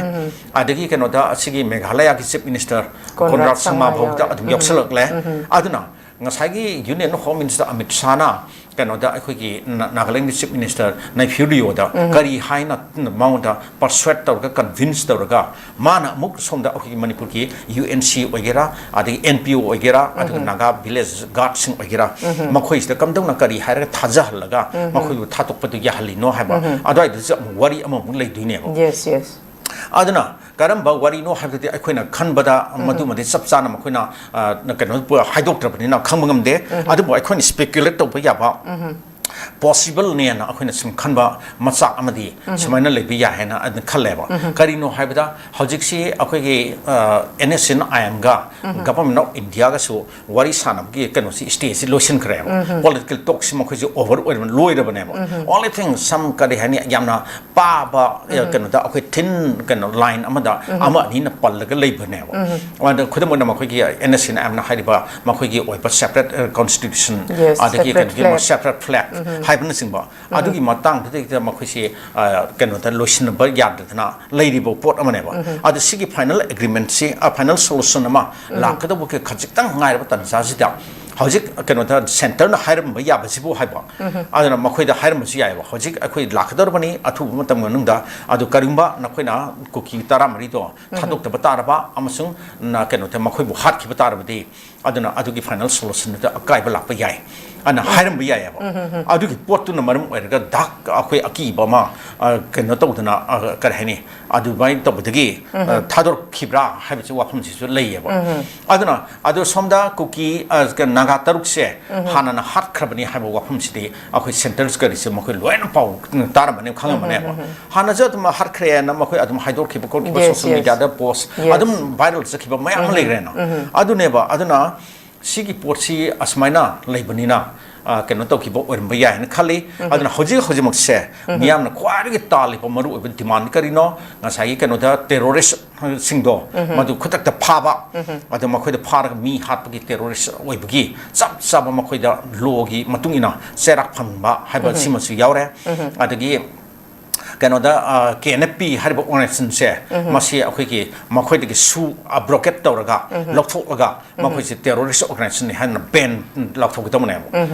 ꯑꯗꯒꯤ ꯀꯩꯅꯣꯗ ꯑꯁꯤꯒꯤ ꯃꯦꯘꯥꯂꯌꯥꯒꯤ Chief Minister ꯀꯣꯟꯔꯥꯗ ꯀꯣꯟꯔꯥꯗ ꯁꯪꯃꯥ ꯁꯪꯃꯥ ꯐꯥꯎꯗ ꯌꯥꯎꯔꯦ꯫ ꯑꯗꯨꯝ ꯌꯥꯎꯁꯜꯂꯛꯂꯦ꯫ ꯑꯗꯨꯅ ꯉꯁꯥꯏꯒꯤ Union Home Minister ꯑꯃꯤꯠ ꯁꯥꯍꯅ ꯀꯩꯅꯣꯗ ꯑꯩꯈꯣꯏꯒꯤ ꯅ-, ꯅꯥꯒꯥꯂꯦꯟꯒꯤ Chief Minister ꯅꯦꯐꯤꯌꯨ ꯔꯤꯑꯣꯗ ꯀꯔꯤ ꯍꯥꯏꯅ ꯃꯉꯣꯟꯗ persuade ꯇꯧꯔꯒ, convince ꯇꯧꯔꯒ, ꯃꯥꯅ ꯑꯃꯨꯛ ꯁꯣꯝꯗ ꯑꯩꯈꯣꯏꯒꯤ ꯃꯅꯤꯄꯨꯔꯒꯤ U N C ꯑꯣꯏꯒꯦꯔꯥ, ꯑꯗꯒꯤ N P O ꯑꯣꯏꯒꯦꯔꯥ, ꯑꯗꯨꯒ Naga Village Guardꯁꯤꯡ ꯑꯣꯏꯒꯦꯔꯥ, ꯃꯈꯣꯏꯁꯤꯗ ꯀꯝꯗꯧꯅ ꯀꯔꯤ ꯍꯥꯏꯔꯒ ꯊꯥꯖꯍꯜꯂꯒ ꯃꯈꯣꯏꯕꯨ ꯊꯥꯗꯣꯛꯄꯗꯨ ꯌꯥꯍꯜꯂꯤꯅꯣ ꯍꯥꯏꯕ, ꯑꯗꯨꯋꯥꯏꯗꯨꯁꯨ ꯑꯃꯨꯛ ꯋꯥꯔꯤ ꯑꯃꯃꯨꯛ ꯂꯩꯗꯣꯏꯅꯦꯕ꯫ Yes, yes. ꯑꯗꯨꯅ ꯀꯔꯝꯕ ꯋꯥꯔꯤꯅꯣ ꯍꯥꯏꯕꯗꯨꯗꯤ ꯑꯩꯈꯣꯏꯅ ꯈꯟꯕꯗ ꯃꯗꯨꯃꯗꯤ ꯆꯞ ꯆꯥꯅ ꯃꯈꯣꯏꯅ, ꯑ, ꯀꯩꯅꯣ ꯄꯨ-, ꯍꯥꯏꯗꯣꯛꯇ꯭ꯔꯕꯅꯤꯅ ꯈꯪꯕ ꯉꯝꯗꯦ꯫ ꯑꯗꯨꯕꯨ ꯑꯩꯈꯣꯏꯅ speculate ꯇꯧꯕ ꯌꯥꯕ, possibleꯅꯦꯅ ꯑꯩꯈꯣꯏꯅ ꯁꯨꯝ ꯈꯟꯕ ꯃꯆꯥꯛ ꯑꯃꯗꯤ ꯁꯨꯃꯥꯏꯅ ꯂꯩꯕ ꯌꯥꯏ ꯍꯥꯏꯅ ꯑꯗꯨꯝ ꯈꯜꯂꯦꯕ꯫ ꯀꯔꯤꯅꯣ ꯍꯥꯏꯕꯗ ꯍꯧꯖꯤꯛꯁꯤ ꯑꯩꯈꯣꯏꯒꯤ, ꯑ, N S C N I Mꯒ Government of Indiaꯒꯁꯨ ꯋꯥꯔꯤ ꯁꯥꯟꯅꯕꯒꯤ ꯀꯩꯅꯣꯁꯤ, stageꯁꯤ ꯂꯣꯏꯁꯤꯟꯈ꯭ꯔꯦꯕ꯫ Political talkꯁꯤ ꯃꯈꯣꯏꯁꯤ over ꯑꯣꯏꯔꯕ-, ꯂꯣꯏꯔꯕꯅꯦꯕ꯫ Only thing, some ꯀꯔꯤ ꯍꯥꯏꯅꯤ, ꯌꯥꯝꯅ ꯄꯥꯕ, ꯑ, ꯀꯩꯅꯣꯗ ꯑꯩꯈꯣꯏ thin ꯀꯩꯅꯣ line ꯑꯃꯗ ꯑꯃ ꯑꯅꯤꯅ ꯄꯜꯂꯒ ꯂꯩꯕꯅꯦꯕ꯫ ꯑꯗ ꯈꯨꯗꯝ ꯑꯣꯏꯅ ꯃꯈꯣꯏꯒꯤ N S C N I Mꯅ ꯍꯥꯏꯔꯤꯕ ꯃꯈꯣꯏꯒꯤ ꯑꯣꯏꯕ separate, ꯑ, constitution, Yes, ꯑꯗꯒꯤ separate ꯀꯩꯅꯣꯒꯤ flag. Separate flag ꯍꯥꯏꯕꯅꯆꯤꯡꯕ, ꯑꯗꯨꯒꯤ ꯃꯇꯥꯡꯗꯨꯗꯩꯗ ꯃꯈꯣꯏꯁꯤ, ꯑ, ꯀꯩꯅꯣꯗ ꯂꯣꯏꯁꯤꯟꯅꯕ ꯌꯥꯗꯗꯅ ꯂꯩꯔꯤꯕ ꯄꯣꯠ ꯑꯃꯅꯦꯕ꯫ ꯑꯗ ꯁꯤꯒꯤ final agreementꯁꯤ, ꯑ, final solution ꯑꯃ ꯂꯥꯛꯀꯗꯧꯕ ꯈ-, ꯈꯖꯤꯛꯇꯪ ꯉꯥꯏꯔꯕ ꯇꯥꯟꯖꯥꯁꯤꯗ ꯍꯧꯖꯤꯛ ꯀꯩꯅꯣꯗ centreꯅ ꯍꯥꯏꯔꯝꯕ ꯌꯥꯕꯁꯤꯕꯨ ꯍꯥꯏꯕ꯫ ꯑꯗꯨꯅ ꯃꯈꯣꯏꯗ ꯍꯥꯏꯔꯝꯕꯁꯨ ꯌꯥꯏꯑꯕ, ꯍꯧꯖꯤꯛ ꯑꯩꯈꯣꯏ ꯂꯥꯛꯀꯗꯧꯔꯕꯅꯤ ꯑꯊꯨꯕ ꯃꯇꯝꯒꯤ ꯃꯅꯨꯡꯗ, ꯑꯗꯨ ꯀꯔꯤꯒꯨꯝꯕ ꯅꯈꯣꯏꯅ ꯀꯨꯀꯤ ꯇꯔꯥꯃꯔꯤꯗꯣ ꯊꯥꯗꯣꯛꯇꯕ ꯇꯥꯔꯕ ꯑꯃꯁꯨꯡ ꯅ-, ꯀꯩꯅꯣꯗ ꯃꯈꯣꯏꯕꯨ ꯍꯥꯠꯈꯤꯕ ꯇꯥꯔꯕꯗꯤ, ꯑꯗꯨꯅ ꯑꯗꯨꯒꯤ final solution ꯗꯨꯗ ꯑꯀꯥꯏꯕ ꯂꯥꯛꯄ ꯌꯥꯏ ꯑꯅ ꯍꯥꯏꯔꯝꯕ ꯌꯥꯏꯑꯕ꯫ ꯑꯗꯨꯒꯤ ꯄꯣꯠꯇꯨꯅ ꯃꯔꯝ ꯑꯣꯏꯔꯒ ꯗꯥꯛ ꯑꯩꯈꯣꯏ ꯑꯀꯤꯕ ꯑꯃ, ꯑ, ꯀꯩꯅꯣ ꯇꯧꯗꯅ, ꯑ, ꯀꯔꯤ ꯍꯥꯏꯅꯤ, ꯑꯗꯨꯃꯥꯏꯅ ꯇꯧꯕꯗꯒꯤ, ꯑ, ꯊꯥꯗꯣꯔꯛꯈꯤꯕ꯭ꯔꯥ ꯍꯥꯏꯕꯁꯤ ꯋꯥꯐꯝꯁꯤꯁꯨ ꯂꯩꯌꯦꯕ꯫ ꯑꯗꯨꯅ ꯑꯗꯣ ꯁꯣꯝꯗ ꯀꯨꯀꯤ, ꯑ, ꯀ-, ꯅꯥꯒꯥ ꯇꯔꯨꯛꯁꯦ ꯍꯥꯟꯅꯅ ꯍꯥꯠꯈ꯭ꯔꯕꯅꯤ ꯍꯥꯏꯕ ꯋꯥꯐꯝꯁꯤꯗꯤ ꯑꯩꯈꯣꯏ centre ꯀꯔꯤꯁꯦ ꯃꯈꯣꯏ ꯂꯣꯏꯅ ꯄꯥꯎ ꯇꯥꯔꯝꯃꯅꯦꯕ, ꯈꯪꯉꯝꯃꯅꯦꯕ꯫ ꯍꯥꯟꯅꯁꯨ ꯑꯗꯨꯝ ꯍꯥꯠꯈ꯭ꯔꯦꯅ ꯃꯈꯣꯏ ꯑꯗꯨꯝ ꯍꯥꯏꯗꯣꯛꯈꯤꯕ ꯈꯣꯠꯈꯤꯕ, yes, social yes, media ꯗ post, yes, ꯑꯗꯨꯝ viral ꯆꯠꯈꯤꯕ ꯃꯌꯥꯝ ꯑꯃ ꯂꯩꯈ꯭ꯔꯦꯅ꯫ ꯑꯗꯨꯅꯦꯕ, ꯑꯗꯨꯅ ꯁꯤꯒꯤ ꯄꯣꯠꯁꯤ ꯑꯁꯨꯃꯥꯏꯅ ꯂꯩꯕꯅꯤꯅ, ꯑ, ꯀꯩꯅꯣ ꯇꯧꯈꯤꯕ ꯑꯣꯏꯔꯝꯕ ꯌꯥꯏ ꯍꯥꯏꯅ ꯈꯜꯂꯤ꯫ ꯑꯗꯨꯅ ꯍꯧꯖꯤꯛ ꯍꯧꯖꯤꯛꯃꯛꯁꯦ ꯃꯤꯌꯥꯝꯅ ꯈ꯭ꯋꯥꯏꯗꯒꯤ ꯇꯥꯜꯂꯤꯕ ꯃꯔꯨꯑꯣꯏꯕ demand ꯀꯔꯤꯅꯣ? ꯉꯁꯥꯏꯒꯤ ꯀꯩꯅꯣꯗ terrorist ꯁꯤꯡꯗꯣ ꯃꯗꯨ ꯈꯨꯗꯛꯇ ꯐꯥꯕ, ꯑꯗꯨ ꯃꯈꯣꯏꯗ ꯐꯥꯔꯒ ꯃꯤ ꯍꯥꯠꯄꯒꯤ terrorist ꯑꯣꯏꯕꯒꯤ ꯆꯞ ꯆꯥꯕ ꯃꯈꯣꯏꯗ law ꯒꯤ ꯃꯇꯨꯡ ꯏꯟꯅ ꯆꯩꯔꯥꯛ ꯐꯪꯕ ꯍꯥꯏꯕ ꯁꯤꯃꯁꯨ ꯌꯥꯎꯔꯦ꯫ ꯑꯗꯒꯤ ꯀꯩꯅꯣꯗ, ꯑ, K N F P ꯍꯥꯏꯔꯤꯕ organization ꯁꯦ, ꯃꯁꯤ ꯑꯩꯈꯣꯏꯒꯤ ꯃꯈꯣꯏꯗꯒꯤ ꯁꯨ abrogate ꯇꯧꯔꯒ, ꯂꯧꯊꯣꯛꯂꯒ, ꯃꯈꯣꯏꯁꯦ terrorist organization ꯅꯤ ꯍꯥꯏꯅ ban ꯂꯥꯎꯊꯣꯛꯀꯗꯕꯅꯦꯕ꯫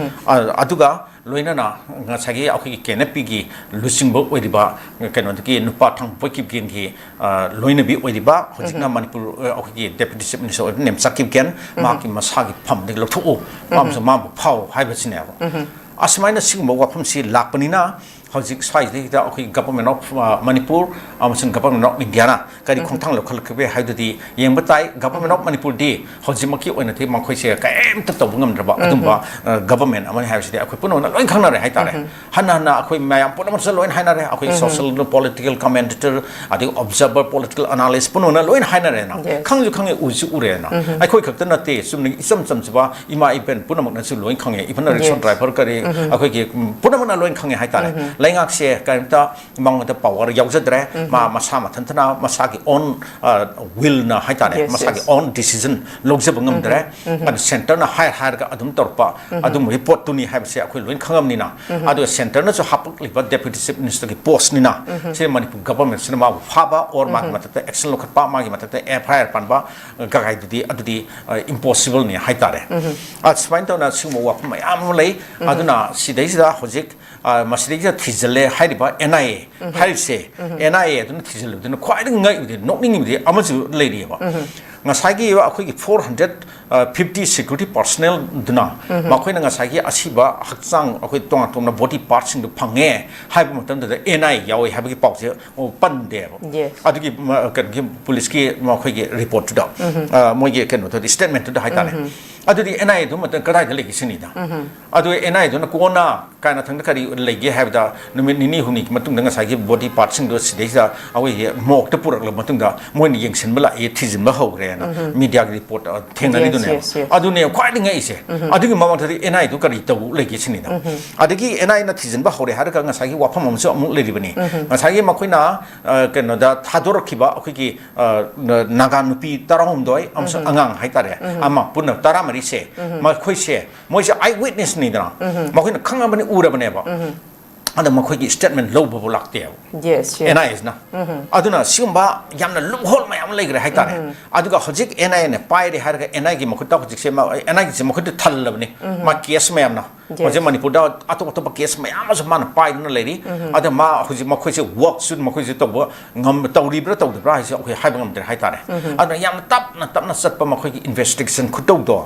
ꯑ, ꯑꯗꯨꯒ ꯂꯣꯏꯅꯅ ꯉꯁꯥꯏꯒꯤ ꯑꯩꯈꯣꯏꯒꯤ K N F P ꯒꯤ ꯂꯨꯆꯤꯡꯕ ꯑꯣꯏꯔꯤꯕ ꯀꯩꯅꯣꯗꯒꯤ ꯅꯨꯄꯥ ꯊꯥꯡꯕꯣꯏ ꯀꯤꯞꯒꯦꯟꯒꯤ, ꯑ, ꯂꯣꯏꯅꯕꯤ ꯑꯣꯏꯔꯤꯕ, ꯍꯧꯖꯤꯛꯅ ꯃꯅꯤꯄꯨꯔ, ꯑ, ꯑꯩꯈꯣꯏꯒꯤ Deputy Chief Minister ꯑꯣꯏꯕ ꯅꯦꯝꯆꯥꯛ ꯀꯤꯞꯒꯦꯟ, ꯃꯍꯥꯛꯀꯤ ꯃꯁꯥꯒꯤ ꯐꯝꯗꯒꯤ ꯂꯧꯊꯣꯛꯎ, ꯃꯥ ꯑꯃꯁꯨꯡ ꯃꯥꯕꯨ ꯐꯥꯎ ꯍꯥꯏꯕꯁꯤꯅꯦꯕ꯫ ꯑꯁꯨꯃꯥꯏꯅ ꯁꯤꯒꯨꯝꯕ ꯋꯥꯐꯝꯁꯤ ꯂꯥꯛꯄꯅꯤꯅ, ꯍꯧꯖꯤꯛ ꯁ꯭ꯋꯥꯏꯁꯤꯗꯩꯗ ꯑꯩꯈꯣꯏ Government of, ꯑ, Manipur ꯑꯃꯁꯨꯡ Government of India ꯅ ꯀꯔꯤ ꯈꯣꯡꯊꯥꯡ ꯂꯧꯈꯠꯂꯛꯈꯤꯕꯒꯦ ꯍꯥꯏꯕꯗꯨꯗꯤ ꯌꯦꯡꯕ ꯇꯥꯏ꯫ Government of Manipur ꯗꯤ ꯍꯧꯖꯤꯛꯃꯛꯀꯤ ꯑꯣꯏꯅꯗꯤ ꯃꯈꯣꯏꯁꯦ ꯀꯔꯤꯝꯇ ꯇꯧꯕ ꯉꯝꯗ꯭ꯔꯕ ꯑꯗꯨꯝꯕ, ꯑ, government ꯑꯃꯅꯤ ꯍꯥꯏꯕꯁꯤꯗꯤ ꯑꯩꯈꯣꯏ ꯄꯨꯝꯅꯃꯛꯅ ꯂꯣꯏ ꯈꯪꯅꯔꯦ ꯍꯥꯏꯇꯥꯔꯦ꯫ ꯍꯟꯅ ꯍꯟꯅ ꯑꯩꯈꯣꯏ ꯃꯌꯥꯝ ꯄꯨꯝꯅꯃꯛꯁꯨ ꯂꯣꯏ ꯍꯥꯏꯅꯔꯦ, ꯑꯩꯈꯣꯏ social political commentator, ꯑꯗꯒꯤ observer, political analyst ꯄꯨꯝꯅꯃꯛꯅ ꯂꯣꯏ ꯍꯥꯏꯅꯔꯦꯅ꯫ Yes. ꯈꯪꯁꯨ ꯈꯪꯉꯦ, ꯎꯁꯨ ꯎꯔꯦꯅ꯫ ꯑꯩꯈꯣꯏ ꯈꯛꯇ ꯅꯠꯇꯦ, ꯆꯨꯝꯅ ꯏꯆꯝ ꯆꯝꯖꯕ ꯏꯃꯥ ꯏꯕꯦꯟ ꯄꯨꯝꯅꯃꯛꯅꯁꯨ ꯂꯣꯏ ꯈꯪꯉꯦ, even rickshaw driver ꯀꯔꯤ, ꯑꯩꯈꯣꯏꯒꯤ, ꯎꯝ, ꯄꯨꯝꯅꯃꯛꯅ ꯂꯣꯏ ꯈꯪꯉꯦ ꯍꯥꯏꯇꯥꯔꯦ꯫ ꯂꯩꯉꯥꯛꯁꯦ ꯀꯔꯤꯝꯇ ꯃꯉꯣꯟꯗ power ꯌꯥꯎꯖꯗ꯭ꯔꯦ꯫ ꯃꯥ ꯃꯁꯥ ꯃꯊꯟꯇꯅ ꯃꯁꯥꯒꯤ own, ꯑ, will ꯅ ꯍꯥꯏꯇꯥꯔꯦ, yes, ꯃꯁꯥꯒꯤ, yes, own decision ꯂꯧꯖꯕ ꯉꯝꯗ꯭ꯔꯦ꯫ ꯑꯗꯨ centre ꯅ ꯍꯥꯏꯔ ꯍꯥꯏꯔꯒ ꯑꯗꯨꯝ ꯇꯧꯔꯛꯄ ꯑꯗꯨꯝꯕꯒꯤ ꯄꯣꯠꯇꯨꯅꯤ ꯍꯥꯏꯕꯁꯦ ꯑꯩꯈꯣꯏ ꯂꯣꯏꯅ ꯈꯪꯉꯕꯅꯤꯅ꯫ ꯑꯗꯨꯒ centre ꯅꯁꯨ ꯍꯥꯞꯄꯛꯂꯤꯕ Deputy Chief Minister ꯒꯤ post ꯅꯤꯅ, ꯁꯤ ꯃꯅꯤꯄꯨꯔ government ꯁꯤꯅ ꯃꯥꯕꯨ ꯐꯥꯕ or ꯃꯥꯒꯤ ꯃꯊꯛꯇ action ꯂꯧꯈꯠꯄ, ꯃꯥꯒꯤ ꯃꯊꯛꯇ F I R ꯄꯥꯟꯕ, ꯀꯒꯥꯏꯗꯨꯗꯤ ꯑꯗꯨꯗꯤ, ꯑ, impossible ꯅꯤ ꯍꯥꯏꯇꯥꯔꯦ꯫ ꯑ, ꯁꯨꯃꯥꯏꯅ ꯇꯧꯅ ꯁꯤꯒꯨꯝꯕ ꯋꯥꯐꯝ ꯃꯌꯥꯝ ꯑꯃ ꯂꯩ꯫ ꯑꯗꯨꯅ ꯁꯤꯗꯩꯁꯤꯗ ꯍꯧꯖꯤꯛ ꯑ, ꯃꯁꯤꯗꯩꯁꯤꯗ ꯊꯤꯖꯤꯜꯂꯦ ꯍꯥꯏꯔꯤꯕ ꯑꯦꯟ ꯑꯥꯏ ꯑꯦ ꯍꯥꯏꯔꯤꯁꯦ, ꯑꯦꯟ ꯑꯥꯏ ꯑꯦ ꯑꯗꯨꯅ ꯊꯤꯖꯤꯜꯂꯨꯕꯗꯨꯅ ꯈ꯭ꯋꯥꯏꯗꯒꯤ ꯉꯛꯏꯕꯗꯤ, ꯅꯣꯛꯅꯤꯡꯉꯤꯕꯗꯤ ꯑꯃꯁꯨ ꯂꯩꯔꯤꯑꯕ꯫ ꯉꯁꯥꯏꯒꯤ ꯑꯩꯈꯣꯏꯒꯤ ꯐꯣꯔ ꯍꯟꯗ꯭ꯔꯦꯠ ꯐꯤꯐꯇꯤ ꯁꯦꯀ꯭ꯌꯨꯔꯤꯇꯤ ꯄꯥꯔꯁꯅꯦꯜꯗꯨꯅ ꯃꯈꯣꯏꯅ ꯉꯁꯥꯏꯒꯤ ꯑꯁꯤꯕ ꯍꯛꯆꯥꯡ, ꯑꯩꯈꯣꯏ ꯇꯣꯉꯥꯟ ꯇꯣꯉꯥꯟꯕ ꯕꯣꯗꯤ ꯄꯥꯔꯠꯁꯤꯡꯗꯨ ꯐꯪꯉꯦ ꯍꯥꯏꯕ ꯃꯇꯝꯗꯨꯗ ꯑꯦꯟ ꯑꯥꯏ ꯑꯦ ꯌꯥꯎꯋꯦ ꯍꯥꯏꯕꯒꯤ ꯄꯥꯎꯁꯦ, ꯑꯣ, ꯄꯟꯗꯦꯕ꯫ Yes. ꯑꯗꯨꯒꯤ ꯃ-, ꯀꯩꯅꯣꯒꯤ ꯄꯨꯂꯤꯁꯀꯤ ꯃꯈꯣꯏꯒꯤ ꯔꯤꯄꯣꯔꯠꯇꯨꯗ, ꯑ, ꯃꯣꯏꯒꯤ ꯀꯩꯅꯣꯗꯨꯗ, ꯁ꯭ꯇꯦꯠꯃꯦꯟꯠꯇꯨꯗ ꯍꯥꯏꯇꯥꯔꯦ꯫ ꯑꯗꯨꯗꯤ ꯑꯦꯟ ꯑꯥꯏ ꯑꯦꯗꯨ ꯃꯇꯝ ꯀꯗꯥꯏꯗ ꯂꯩꯒꯦ ꯁꯤꯅꯤꯗ? ꯑꯗꯨ ꯑꯦꯟ ꯑꯥꯏ ꯑꯦꯗꯨꯅ ꯀꯣꯟꯅ ꯀꯥꯏꯅ ꯊꯪꯗ ꯀꯔꯤ ꯂꯩꯒꯦ ꯍꯥꯏꯕꯗ, ꯅꯨꯃꯤꯠ ꯅꯤꯅꯤ ꯍꯨꯝꯅꯤꯒꯤ ꯃꯇꯨꯡꯗ ꯉꯁꯥꯏꯒꯤ ꯕꯣꯗꯤ ꯄꯥꯔꯠꯁꯤꯡꯗꯣ ꯁꯤꯗꯩꯁꯤꯗ ꯑꯩꯈꯣꯏꯒꯤ ꯃꯣꯔꯛꯇ ꯄꯨꯔꯛꯂꯕ ꯃꯇꯨꯡꯗ ꯃꯣꯏꯅ ꯌꯦꯡꯁꯤꯟꯕ ꯂꯥꯛꯑꯦ, ꯊꯤꯖꯤꯟꯕ ꯍꯧꯈ꯭ꯔꯦꯅ ꯃꯤꯗꯤꯌꯥꯒꯤ ꯔꯤꯄꯣꯔꯠ, ꯑ, ꯊꯦꯡꯅꯔꯤꯗꯨꯅꯦꯕ꯫ Yes, yes, yes. ꯑꯗꯨꯅꯦ ꯈ꯭ꯋꯥꯏꯗꯒꯤ ꯉꯛꯏꯁꯦ꯫ ꯑꯗꯨꯒꯤ ꯃꯃꯥꯡꯗꯗꯤ ꯑꯦꯟ ꯑꯥꯏ ꯑꯦꯗꯨ ꯀꯔꯤ ꯇꯧ ꯂꯩꯒꯦ ꯁꯤꯅꯤꯗ꯫ ꯑꯗꯒꯤ ꯑꯦꯟ ꯑꯥꯏ ꯑꯦꯅ ꯊꯤꯖꯤꯟꯕ ꯍꯧꯔꯦ ꯍꯥꯏꯔꯒ ꯉꯁꯥꯏꯒꯤ ꯋꯥꯐꯝ ꯑꯃꯁꯨ ꯑꯃꯨꯛ ꯂꯩꯔꯤꯕꯅꯤ꯫ ꯉꯁꯥꯏꯒꯤ ꯃꯈꯣꯏꯅ, ꯑ, ꯀꯩꯅꯣꯗ ꯊꯥꯗꯣꯔꯛꯈꯤꯕ ꯑꯩꯈꯣꯏꯒꯤ, ꯑ, ꯅ-, ꯅꯥꯒꯥ ꯅꯨꯄꯤ ꯇꯔꯥꯍꯨꯝꯗꯣꯏ ꯑꯃꯁꯨꯡ ꯑꯉꯥꯡ ꯍꯥꯏꯇꯥꯔꯦ, ꯑꯃ ꯄꯨꯟꯅ ꯇꯔꯥꯃꯔꯤꯁꯦ, ꯃꯈꯣꯏꯁꯦ, ꯃꯣꯏꯁꯦ ꯑꯥꯏ ꯋꯤꯠꯅꯦꯁꯅꯤꯗꯅ, ꯃꯈꯣꯏꯅ ꯈꯪꯉꯕꯅꯤ, ꯎꯔꯕꯅꯦꯕ꯫ ꯑꯗ ꯃꯈꯣꯏꯒꯤ ꯁ꯭ꯇꯦꯠꯃꯦꯟꯠ ꯂꯧꯕꯕꯨ ꯂꯥꯛꯇꯦꯕ꯫ Yes, yes. ꯑꯦꯟ ꯑꯥꯏ ꯑꯦꯅ꯫ ꯑꯗꯨꯅ ꯁꯤꯒꯨꯝꯕ ꯌꯥꯝꯅ ꯂꯨꯞꯍꯣꯜ ꯃꯌꯥꯝ ꯑꯃ ꯂꯩꯈ꯭ꯔꯦ ꯍꯥꯏꯇꯥꯔꯦ꯫ ꯑꯗꯨꯒ ꯍꯧꯖꯤꯛ ꯑꯦꯟ ꯑꯥꯏ ꯑꯦꯅ ꯄꯥꯏꯔꯦ ꯍꯥꯏꯔꯒ ꯑꯦꯟ ꯑꯥꯏꯒꯤ ꯃꯈꯨꯠꯇ ꯍꯧꯖꯤꯛꯁꯦ ꯃꯥ-, ꯑꯦꯟ ꯑꯥꯏꯒꯤꯁꯦ ꯃꯈꯨꯠꯇ ꯊꯜꯂꯕꯅꯤ꯫ ꯃꯥ ꯀꯦꯁ ꯃꯌꯥꯝꯅ꯫ Yes. ꯍꯧꯖꯤꯛ ꯃꯅꯤꯄꯨꯔꯗ ꯑꯇꯣꯞ ꯑꯇꯣꯞꯄ ꯀꯦꯁ ꯃꯌꯥꯝ ꯑꯃꯁꯨ ꯃꯥꯅ ꯄꯥꯏꯗꯨꯅ ꯂꯩꯔꯤ꯫ ꯑꯗ ꯃꯥ ꯍꯧꯖꯤꯛ ꯃꯈꯣꯏꯁꯦ ꯋꯥꯔꯛꯁꯨ ꯃꯈꯣꯏꯁꯦ ꯇꯧꯕ ꯉꯝ-, ꯇꯧꯔꯤꯕ꯭ꯔꯥ ꯇꯧꯗꯕ꯭ꯔꯥ ꯍꯥꯏꯁꯦ ꯑꯩꯈꯣꯏ ꯍꯥꯏꯕ ꯉꯝꯗ꯭ꯔꯦ ꯍꯥꯏꯇꯥꯔꯦ꯫ ꯑꯗꯨꯅ ꯌꯥꯝꯅ ꯇꯞꯅ ꯇꯞꯅ ꯆꯠꯄ ꯃꯈꯣꯏꯒꯤ ꯏꯟꯚꯦꯁꯇꯤꯒꯦꯁꯟ ꯈꯨꯇꯧꯗꯣ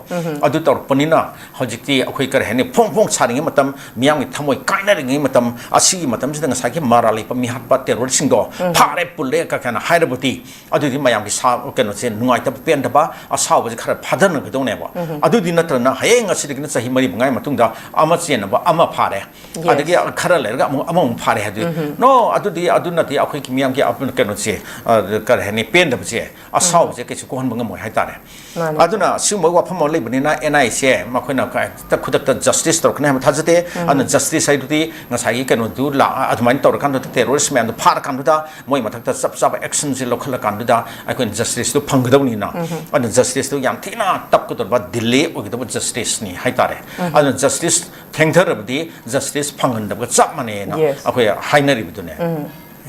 ꯑꯗꯨ ꯇꯧꯔꯛꯄꯅꯤꯅ ꯍꯧꯖꯤꯛꯇꯤ ꯑꯩꯈꯣꯏ ꯀꯔꯤ ꯍꯥꯏꯅꯤ, ꯐꯣꯡ ꯐꯣꯡ ꯁꯥꯔꯤꯉꯩ ꯃꯇꯝ, ꯃꯤꯌꯥꯝꯒꯤ ꯊꯃꯣꯏ ꯀꯥꯏꯅꯔꯤꯉꯩ ꯃꯇꯝ, ꯑꯁꯤꯒꯤ ꯃꯇꯝꯁꯤꯗ ꯉꯁꯥꯏꯒꯤ ꯃꯔꯥ ꯂꯩꯕ ꯃꯤꯍꯥꯠꯄ ꯇꯦꯔꯣꯔꯤꯁꯁꯤꯡꯗꯣ ꯐꯥꯔꯦ, ꯄꯨꯜꯂꯦ ꯀ-, ꯀꯥꯏꯅ ꯍꯥꯏꯔꯕꯗꯤ ꯑꯗꯨꯗꯤ ꯃꯌꯥꯝꯒꯤ ꯁꯥ-, ꯀꯩꯅꯣꯁꯦ ꯅꯨꯡꯉꯥꯏꯇꯕ, ꯄꯦꯟꯗꯕ, ꯑꯁꯥꯎꯕꯁꯦ ꯈꯔ ꯐꯥꯊꯅꯒꯗꯧꯅꯦꯕ꯫ ꯑꯗꯨꯗꯤ ꯅꯠꯇ꯭ꯔꯅ ꯍꯌꯦꯡ ꯑꯁꯤꯗꯒꯤꯅ ꯆꯍꯤ ꯃꯔꯤ ꯃꯉꯥꯒꯤ ꯃꯇꯨꯡꯗ ꯑꯃ ꯆꯦꯟꯅꯕ ꯑꯃ ꯐꯥꯔꯦ, Yes. ꯑꯗꯒꯤ ꯈꯔ ꯂꯩꯔꯒ ꯑꯃꯨꯛ, ꯑꯃꯃꯨꯛ ꯐꯥꯔꯦ ꯍꯥꯏꯗꯤ, No, ꯑꯗꯨꯗꯤ, ꯑꯗꯨ ꯅꯠꯇꯦ, ꯑꯩꯈꯣꯏꯒꯤ ꯃꯤꯌꯥꯝꯒꯤ ꯑꯞ-, ꯀꯩꯅꯣꯁꯦ, ꯑ, ꯀꯔꯤ ꯍꯥꯏꯅꯤ, ꯄꯦꯟꯗꯕꯁꯦ, ꯑꯁꯥꯎꯕꯁꯦ ꯀꯩꯁꯨ ꯀꯣꯛꯍꯟꯕ ꯉꯝꯃꯣꯏ ꯍꯥꯏꯇꯥꯔꯦ꯫ ꯃꯥꯅꯦ꯫ ꯑꯗꯨꯅ ꯁꯤꯒꯨꯝꯕ ꯋꯥꯐꯝ ꯑꯃ ꯂꯩꯕꯅꯤꯅ ꯑꯦꯟ ꯑꯥꯏ ꯑꯦꯁꯦ ꯃꯈꯣꯏꯅ ꯍꯦꯛꯇ ꯈꯨꯗꯛꯇ ꯖꯁꯇꯤꯁ ꯇꯧꯔꯛꯀꯅꯤ ꯍꯥꯏꯕ ꯊꯥꯖꯗꯦ꯫ ꯑꯗꯨꯅ ꯖꯁꯇꯤꯁ ꯍꯥꯏꯗꯨꯗꯤ ꯉꯁꯥꯏꯒꯤ ꯀꯩꯅꯣꯗꯨ ꯂꯥꯛ-, ꯑꯗꯨꯃꯥꯏꯅ ꯇꯧꯔꯀꯥꯟꯗꯨꯗ, ꯇꯦꯔꯣꯔꯤꯁ ꯃꯌꯥꯝꯗꯣ ꯐꯥꯔꯀꯥꯟꯗꯨꯗ ꯃꯣꯏ ꯃꯊꯛꯇ ꯆꯞ ꯆꯥꯕ ꯑꯦꯛꯁꯟꯁꯦ ꯂꯧꯈꯠꯂꯀꯥꯟꯗꯨꯗ ꯑꯩꯈꯣꯏꯅ ꯖꯁꯇꯤꯁꯇꯨ ꯐꯪꯒꯗꯧꯅꯤꯅ꯫ ꯑꯗꯨꯅ ꯖꯁꯇꯤꯁꯇꯨ ꯌꯥꯝ ꯊꯤꯅ ꯇꯞꯀꯗꯧꯔꯕ, ꯗꯤꯂꯦ ꯑꯣꯏꯒꯗꯧꯕ ꯖꯁꯇꯤꯁꯅꯤ ꯍꯥꯏꯇꯥꯔꯦ꯫ ꯑꯗꯨꯅ ꯖꯁꯇꯤꯁ ꯊꯦꯡꯊꯔꯕꯗꯤ ꯖꯁꯇꯤꯁ ꯐꯪꯍꯟꯗꯕꯒ ꯆꯞ ꯃꯥꯟꯅꯩꯅ Yes. ꯑꯩꯈꯣꯏ ꯍꯥꯏꯅꯔꯤꯕꯗꯨꯅꯦ꯫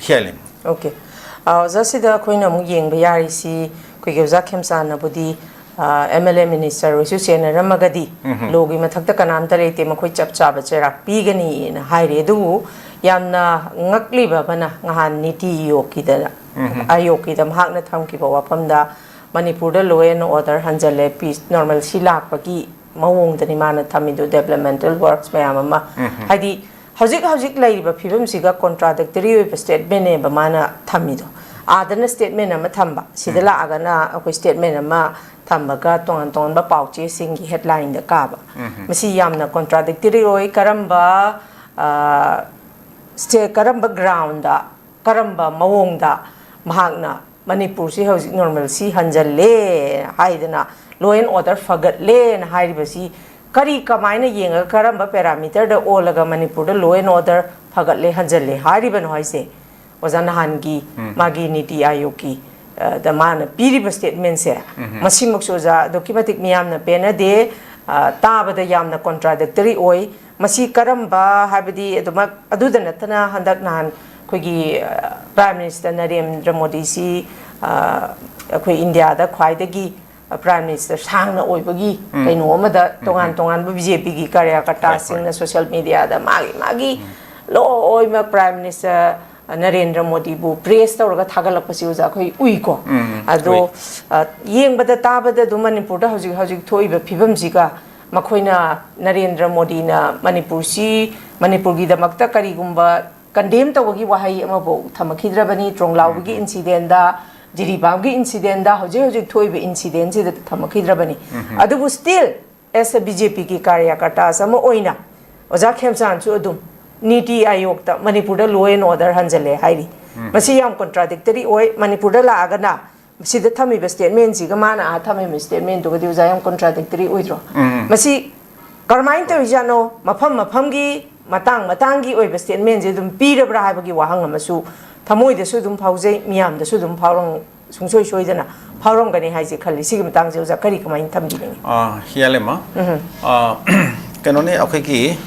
ꯍꯦꯂꯤꯟ꯫ Okay. ꯑ, ꯑꯣꯖꯥ, ꯁꯤꯗ ꯑꯩꯈꯣꯏꯅ ꯑꯃꯨꯛ ꯌꯦꯡꯕ ꯌꯥꯔꯤꯁꯤ, ꯑꯩꯈꯣꯏꯒꯤ ꯑꯣꯖꯥ ꯈꯦꯝꯆꯥꯟꯅꯕꯨꯗꯤ ꯑꯦꯝ ꯑꯦꯜ ꯑꯦ ꯃꯤꯅꯤꯁꯇꯔ ꯍꯣꯏꯁꯨ ꯆꯦꯟꯅꯔꯝꯃꯒꯗꯤ ꯂꯣꯒꯤ ꯃꯊꯛꯇ ꯀꯅꯥꯝꯇ ꯂꯩꯇꯦ, ꯃꯈꯣꯏ ꯆꯞ ꯆꯥꯕ ꯆꯩꯔꯥꯛ ꯄꯤꯒꯅꯤꯅ ꯍꯥꯏꯔꯤ꯫ ꯑꯗꯨꯕꯨ ꯌꯥꯝꯅ ꯉꯛꯂꯤꯕ ꯑꯃꯅ, ꯉꯍꯥꯟ ꯅꯤꯇꯤ ꯑꯥꯌꯣꯒꯀꯤꯗ ꯑꯥꯌꯣꯒꯀꯤꯗ ꯃꯍꯥꯛꯅ ꯊꯝꯈꯤꯕ ꯋꯥꯐꯝꯗ ꯃꯅꯤꯄꯨꯔꯗ law and order ꯍꯟꯖꯜꯂꯦ, peace normalcy ꯂꯥꯛꯄꯒꯤ ꯃꯑꯣꯡꯗꯅꯤ ꯃꯥꯅ ꯊꯝꯃꯤꯗꯨ, developmental works ꯃꯌꯥꯝ ꯑꯃ꯫ ꯍꯥꯏꯗꯤ ꯍꯧꯖꯤꯛ ꯍꯧꯖꯤꯛ ꯂꯩꯔꯤꯕ ꯐꯤꯕꯝꯁꯤꯒ contradictory ꯑꯣꯏꯕ statement ꯅꯦꯕ ꯃꯥꯅ ꯊꯝꯃꯤꯗꯣ꯫ ꯑꯥꯗꯅ statement ꯑꯃ ꯊꯝꯕ, ꯁꯤꯗ ꯂꯥꯛꯑꯒꯅ ꯑꯩꯈꯣꯏ statement ꯑꯃ ꯊꯝꯃꯒ ꯇꯣꯉꯥꯟ ꯇꯣꯉꯥꯟꯕ ꯄꯥꯎ ꯆꯦꯁꯤꯡꯒꯤ headline ꯗ ꯀꯥꯕ꯫ ꯃꯁꯤ ꯌꯥꯝꯅ contradictory ꯑꯣꯏ꯫ ꯀꯔꯝꯕ, ꯑ, state, ꯀꯔꯝꯕ ground ꯗ, ꯀꯔꯝꯕ ꯃꯑꯣꯡꯗ ꯃꯍꯥꯛꯅ ꯃꯅꯤꯄꯨꯔꯁꯤ ꯍꯧꯖꯤꯛ normalcy ꯍꯟꯖꯜꯂꯦ ꯍꯥꯏꯗꯅ, law and order ꯐꯒꯠꯂꯦꯅ ꯍꯥꯏꯔꯤꯕꯁꯤ ꯀꯔꯤ, ꯀꯃꯥꯏꯅ ꯌꯦꯡꯉꯒ, ꯀꯔꯝꯕ parameter ꯗ ꯑꯣꯜꯂꯒ ꯃꯅꯤꯄꯨꯔꯗ law and order ꯐꯒꯠꯂꯦ, ꯍꯟꯖꯜꯂꯦ ꯍꯥꯏꯔꯤꯕꯅꯣ ꯍꯥꯏꯁꯦ? ꯑꯣꯖꯥ, ꯅꯍꯥꯟꯒꯤ ꯃꯥꯒꯤ ꯅꯤꯇꯤ ꯑꯥꯌꯣꯒꯀꯤ, ꯑ, ꯗ ꯃꯥꯅ ꯄꯤꯔꯤꯕ statement ꯁꯦ, ꯃꯁꯤꯃꯛꯁꯨ, ꯑꯣꯖꯥ, ꯑꯗꯨꯛꯀꯤ ꯃꯇꯤꯛ ꯃꯤꯌꯥꯝꯅ ꯄꯦꯟꯅꯗꯦ꯫ ꯑ, ꯇꯥꯕꯗ ꯌꯥꯝꯅ contradictory ꯑꯣꯏ꯫ ꯃꯁꯤ ꯀꯔꯝꯕ, ꯍꯥꯏꯕꯗꯤ ꯑꯗꯨꯃꯛ, ꯑꯗꯨꯗ ꯅꯠꯇꯅ ꯍꯟꯗꯛ ꯅꯍꯥꯟ ꯑꯩꯈꯣꯏꯒꯤ, ꯑ, Prime Minister ꯅꯔꯦꯟꯗ꯭ꯔ ꯃꯣꯗꯤꯁꯤ, ꯑ, ꯑꯩꯈꯣꯏ ꯏꯟꯗꯤꯌꯥꯗ ꯈ꯭ꯋꯥꯏꯗꯒꯤ, ꯑ, Prime Minister ꯁꯥꯡꯅ ꯑꯣꯏꯕꯒꯤ ꯀꯩꯅꯣ ꯑꯃꯗ ꯇꯣꯉꯥꯟ ꯇꯣꯉꯥꯟꯕ BJP ꯒꯤ ꯀꯥꯔꯌꯥꯀꯔꯇꯥꯁꯤꯡꯅ social media ꯗ ꯃꯥꯒꯤ ꯃꯥꯒꯤ ꯂꯣꯏꯅꯃꯛ Prime Minister ꯅꯔꯦꯟꯗ꯭ꯔ ꯃꯣꯗꯤꯕꯨ praise ꯇꯧꯔꯒ ꯊꯥꯒꯠꯂꯛꯄꯁꯤ, ꯑꯣꯖꯥ, ꯑꯩꯈꯣꯏ ꯎꯏꯀꯣ꯫ ꯑꯗꯣ, ꯎꯏ꯫ ꯑ, ꯌꯦꯡꯕꯗ ꯇꯥꯕꯗ ꯑꯗꯨꯝ ꯃꯅꯤꯄꯨꯔꯗ ꯍꯧꯖꯤꯛ ꯍꯧꯖꯤꯛ ꯊꯣꯛꯏꯕ ꯐꯤꯕꯝꯁꯤꯒ, ꯃꯈꯣꯏꯅ, ꯅꯔꯦꯟꯗ꯭ꯔ ꯃꯣꯗꯤꯅ ꯃꯅꯤꯄꯨꯔꯁꯤ, ꯃꯅꯤꯄꯨꯔꯒꯤꯗꯃꯛꯇ ꯀꯔꯤꯒꯨꯝꯕ condemn ꯇꯧꯕꯒꯤ ꯋꯥꯍꯩ ꯑꯃꯐꯥꯎ ꯊꯝꯃꯛꯈꯤꯗ꯭ꯔꯕꯅꯤ꯫ ꯇ꯭ꯔꯣꯡꯂꯥꯎꯕꯒꯤ incident ꯗ, ꯖꯤꯔꯤꯕꯥꯝꯒꯤ incident ꯗ, ꯍꯧꯖꯤꯛ ꯍꯧꯖꯤꯛ ꯊꯣꯛꯏꯕ incident ꯁꯤꯗ ꯊꯝꯃꯛꯈꯤꯗ꯭ꯔꯕꯅꯤ꯫ ꯑꯗꯨꯕꯨ still, as a BJP ꯒꯤ ꯀꯥꯔꯌꯥꯀꯔꯇꯥꯁ ꯑꯃ ꯑꯣꯏꯅ, ꯑꯣꯖꯥ ꯈꯦꯝꯆꯥꯟꯁꯨ ꯑꯗꯨꯝ ꯅꯤꯇꯤ ꯑꯥꯌꯣꯒꯇ ꯃꯅꯤꯄꯨꯔꯗ law and order ꯍꯟꯖꯜꯂꯦ ꯍꯥꯏꯔꯤ꯫ ꯃꯁꯤ ꯌꯥꯝ contradictory ꯑꯣꯏ꯫ ꯃꯅꯤꯄꯨꯔꯗ ꯂꯥꯛꯑꯒꯅ ꯁꯤꯗ ꯊꯝꯃꯤꯕ statement ꯁꯤꯒ ꯃꯥꯅ ꯑꯥ ꯊꯝꯃꯤꯕ statement ꯗꯨꯒꯗꯤ, ꯑꯣꯖꯥ, ꯌꯥꯝ contradictory ꯑꯣꯏꯗ꯭ꯔꯣ? ꯃꯁꯤ ꯀꯔꯝꯍꯥꯏꯅ ꯇꯧꯔꯤꯖꯥꯠꯅꯣ? ꯃꯐꯝ ꯃꯐꯝꯒꯤ, ꯃꯇꯥꯡ ꯃꯇꯥꯡꯒꯤ ꯑꯣꯏꯕ statement ꯁꯦ ꯑꯗꯨꯝ ꯄꯤꯔꯕ꯭ꯔꯥ ꯍꯥꯏꯕꯒꯤ ꯋꯥꯍꯪ ꯑꯃꯁꯨ ꯊꯃꯣꯏꯗꯁꯨ ꯑꯗꯨꯝ ꯐꯥꯎꯖꯩ, ꯃꯤꯌꯥꯝꯗꯁꯨ ꯑꯗꯨꯝ ꯐꯥꯎꯔꯝ-, ꯁꯨꯡꯁꯣꯏ ꯁꯣꯏꯗꯅ ꯐꯥꯎꯔꯝꯒꯅꯤ ꯍꯥꯏꯁꯦ ꯈꯜꯂꯤ꯫ ꯁꯤꯒꯤ ꯃꯇꯥꯡꯁꯦ ꯑꯣꯖꯥ ꯀꯔꯤ, ꯀꯃꯥꯏꯅ ꯊꯝꯕꯤꯅꯤꯡꯉꯤ? ꯑꯥ, ꯍꯤꯌꯥꯂꯦꯃ꯫ ꯑꯥ, ꯀꯩꯅꯣꯅꯦ, ꯑꯩꯈꯣꯏꯒꯤ